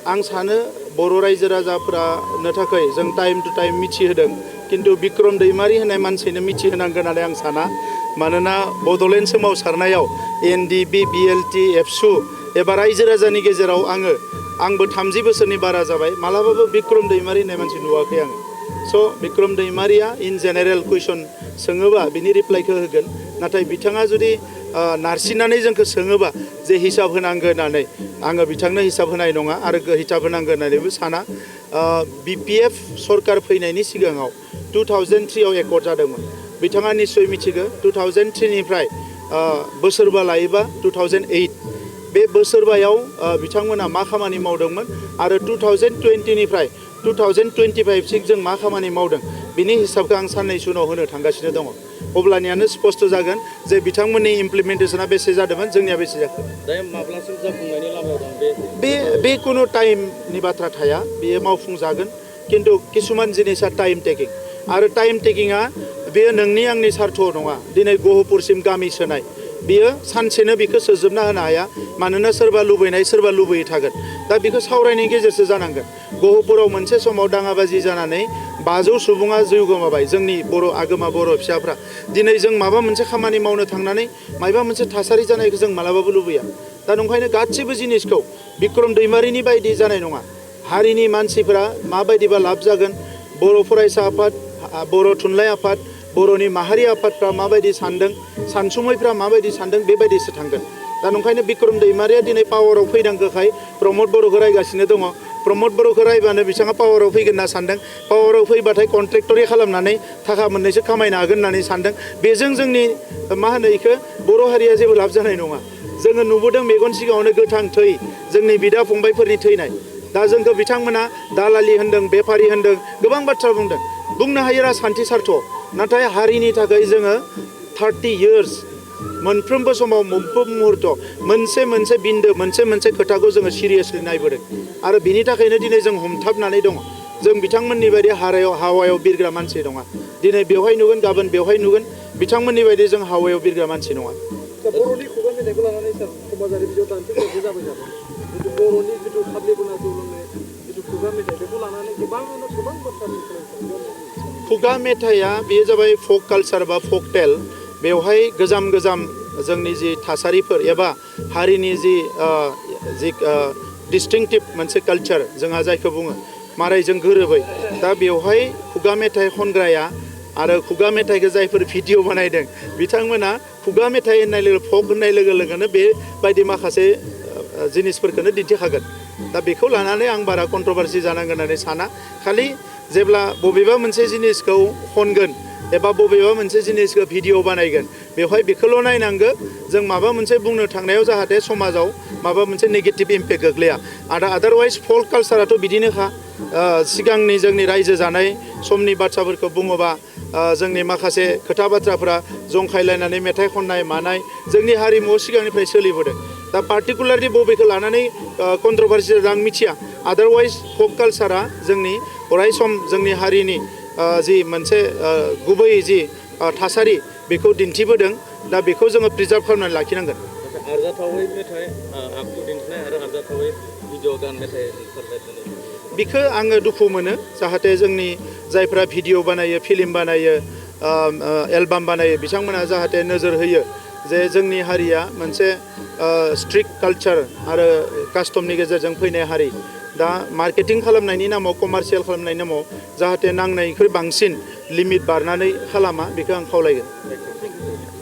आं सानो बर' रायजो राजाफोरानो थाखाय जों टाइम टु टाइम मिथिहोदों किन्तु बिक्रम दैमारी होननाय मानसिनो मिथिहोनांगोन होननानै आं साना मानोना बड'लेण्ड सोमावसारनायाव एनडिबि बिएलटि एबसु एबा रायजो राजानि गेजेराव आंबो 30 बोसोरनि बारा जाबाय मालाबाबो बिक्रम दैमारी होननाय मानसि नुवाखै आङो स' बिक्रम दैमारीया इन जेनेरेल कुइसन सोङोबा बिनि रिप्लाइखौ होगोन नाथाय बिथाङा जुदि नारसिननानै जोंखौ सोङोबा जे हिसाब होनांगोन होननानै आङो बिथांनो हिसाब होनाय नङा आरो हिसाब होनांगोन होननानैबो साना बिपिएफ सरकार फैनायनि सिगाङाव 2003 आव एकर्ड जादोंमोन बिथाङा निश्चय मिथिगौ 2003 निफ्राय बोसोरबा लायोबा 2008 बे बोसोरबायाव बिथांमोना मा खामानि मावदोंमोन आरो 2020 निफ्राय 2025 सिम जों मा खामानि मावदों बिनि हिसाबखौ आं साननैसो उनाव होनो थांगासिनो दङ अब्लानियानो स्पष्ट जागोन जे बिथांमोननि इमप्लिमेन्टेशना बेसे जादोंमोन जोंनिया बेसे जाखो माब्लासिम जाफुंनायनि लामायाव दं बे कुनु टाइमनि बाथ्रा थाया बेयो मावफुंजागोन किन्तु किसुमान जिनिसा टाइम टेकिं आरो टाइम टेकिंआ बेयो नोंनि आंनि सार्थ नङा दिनै गहपुरसिम गामि सोनाय बियो सानसेनो बिखौ सोजोबना होनो हाया मानोना सोरबा लुबैनाय सोरबा लुबैयै थागोन दा बिखौ सावरायनायनि गेजेरजों जानांगोन गहपुराव मोनसे समाव दाङाबाजि जानानै 500 सुबुङा जिउ गोमाबाय जोंनि बर' आगोमा बर' फिसाफ्रा दिनै जों माबा मोनसे खामानि मावनो थांनानै माबा मोनसे थासारि जानायखौ जों मालाबाबो लुबैया दा नंखायनो गासिबो जिनिसखौ बिक्रम दैमारीनि बायदि जानाय नङा हारिनि मानसिफोरा माबायदिबा लाब जागोन बर' फरायसा आफाद बर' थुनलाइ आफाद बर'नि माहारि आफादफ्रा माबायदि सानदों सानसुमैफ्रा माबायदि सानदों बेबायदिसो थांगोन दा नंखायनो बिक्रम दैमारीया दिनै पावाराव फैनांगौखाय प्रमद बर'खौ रायगासिनो दङ प्रमद बर'खौ रायबानो बिथाङा पावाराव फैगोन होनना सानदों पावाराव फैबाथाय कन्ट्रेक्टरि खालामनानै थाखा मोननैसो खामायनो हागोन होननानै सानदों बेजों जोंनि मा होनो इखो बर' हारिया जेबो लाब जानाय नङा जोङो नुबोदों मेगन सिगाङावनो गोथां थै जोंनि बिदा फंबायफोरनि थैनाय दा जोंखौ बिथांमोना दालालि होनदों बेफारि होनदों गोबां बाथ्रा बुंनो हायो राजखान्थि सार्थ नाथाय हारिनि थाखाय जोङो 30 इयार्स मोनफ्रोमबो समाव मोनफ्रोम मुहूर्त मोनसे बिन्दो मोनसे खोथाखौ जोङो सिरियासलि नायबोदों आरो बिनि थाखायनो दिनै जों हमथाबनानै दङ जों बिथांमोननि बायदि हावायाव बिरग्रा मानसि नङा दिनै बेवहाय नुगोन गाबोन बेवहाय नुगोन बिथांमोननि बायदि जों हावायाव बिरग्रा मानसि नङा बर'नि खुगा मेथाइखौ लानानै सार समाजारि बिजोङाव दान्थे जाबाय जितु बर'नि जितु खाबलिबोना जौ लोंनाय जितु खुगा मेथाइ बेखौ लानानै गोबां बाथ्रा खुगा मेथाइआ बेयो जाबाय फक कालचार बा फक टेल बेवहाय गोजाम जोंनि जि थासारिफोर एबा हारिनि जि डिस्टिंक्टिभ मोनसे कालचार जोंहा जायखौ बुङो मारायजों गोरोबै दा बेवहाय खुगा मेथाइ खनग्राया आरो खुगा मेथाइखौ जायफोर भिडिअ बानायदों बिथांमोना खुगा मेथाइ होननाय लोगो फक होननाय लोगो लोगोनो बेबायदि माखासे जिनिसफोरखौनो दिन्थिखागोन दा बेखौ लानानै आं बारा कन्ट्रभार्सि जानांगोन होननानै साना खालि जेब्ला बबेबा मोनसे जिनिसखौ खनगोन एबा बबेबा मोनसे जिनिसखौ भिडिअ बानायगोन बेवहाय बेखौल' नायनांगौ जों माबा मोनसे बुंनो थांनायाव जाहाथे समाजाव माबा मोनसे नेगेटिभ इम्पेक्ट गोग्लैया आरो आदारवाइज फल्क कालचाराथ' बिदिनोखा सिगांनि जोंनि रायजो जानाय समनि बाथ्राफोरखौ बुङोबा जोंनि माखासे खोथा बाथ्राफोरा जंखायलायनानै मेथाइ खननाय मानाय जोंनि हारिमुआव सिगांनिफ्राय सोलिबोदों दा पार्टिकुलारलि बबेखौ लानानै कन्ट्रभार्सि आं मिथिया आदारवाइज फक कालचारा जोंनि अरायसम जोंनि हारिनि जि मोनसे गुबै जि थासारि बेखौ दिन्थिबोदों दा बेखौ जोङो प्रिजार्भ खालामनानै लाखिनांगोन आरजाथावै मेथाइ आखु दिन्थिनाय आरो आरजाथावै भिडिअ गान मेथाइ बिखौ आङो दुखु मोनो जाहाथे जोंनि जायफ्रा भिडिअ बानायो फिल्म बानायो एलबाम बानायो बिथांमोना जाहाथे नोजोर होयो जे जोंनि हारिया मोनसे स्ट्रिक्ट कालचार आरो कास्टमनि गेजेरजों फैनाय हारि दा मार्केटिं खालामनायनि नामाव कमार्शियेल खालामनायनि नामाव जाहाथे नांनायनिख्रुइ बांसिन लिमिट बारनानै खालामा बेखौ आं खावलायगोन